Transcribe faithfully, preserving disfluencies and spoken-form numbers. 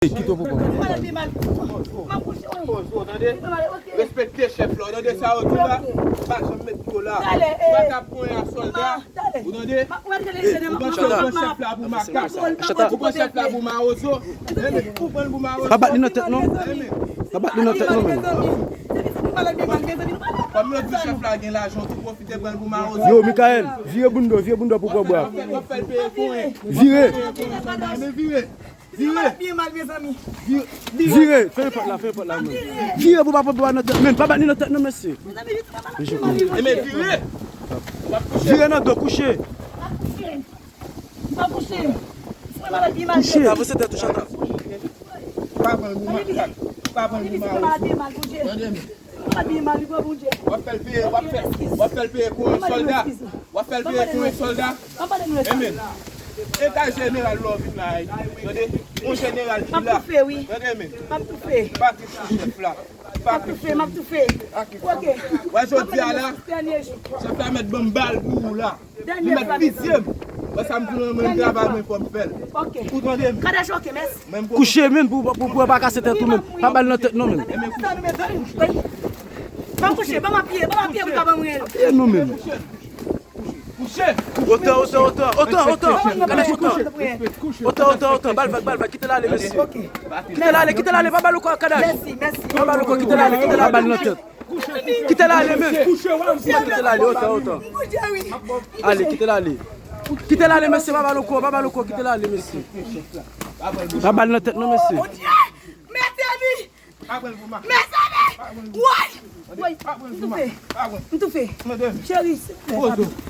Kite w pou kò w. Ozo, tande? Respekte chèf la, w tande sa yo di la? Pa janm met pye w la. Ou pa ka pran yon sòlda. Ou tande? Ou pran chèf la pou makak. Ou pran chèf la pou mawozo. Ou pran l pou mawozo. Pa bat li nan tèt non. Pa bat li nan tèt non, menm. Kòm yo di chèf la gen lajan, ou tou pwofite pran l pou mawozo. Yo, Mikaèl, vire bounda, vire bounda pou pran bwa. W ap fè l peye konyen. Vire. Vire. Vire. Vire. Vire. Fè pòt la, fè pòt la, menm. Vire pou pa pran bwa nan tèt, menm. Pa bat li nan tèt non, mesye. Enben vire. Vire nan do, kouche. Kouche. Avanse tèt ou, Chantal. Pa pran l pou makak. Pa pran l pou mawozo. Tande m. W ap fè l peye, w ap fè, w ap fè l peye kou yon sòlda. W ap fè l peye kou yon sòlda. Enben. E kay jeneral la w vin la, tande? Yon jeneral ki la. Tande men. Pa kite chèf la. Pa kite. Wè jodi a la, chèf la mèt ban m bal pou ou la. Li mèt fizye m. Wè sa m di w, mwen travay mwen fò m fè l. Ou tande m? Kouche menm pou, pou, pou pa kase tèt ou menm. Pa ba l nan tèt non menm. Ban m kouche, ban m apye, ban m apye pou ka ban mwen. Apye non menm. Otan, otan, otan, otan, otan. Kadash, otan. Otan, otan, otan. Ba l vag, ba l vag. Kite l ale, mesye. Kite l ale, kite l ale. Pa ba l ankò, Kadash. Pa ba l ankò, kite l ale, kite l ale. Ba l nan tèt. Kite l ale, men. Kite l ale, otan, otan. Ale, kite l ale. Kite l ale, mesye, pa ba l ankò, pa ba l ankò, kite l ale, mesye. Pa ba l nan tèt non, mesye. Mezanmi! Woy! Woy! M toufe! M toufe! Cheri, silvouplè, pa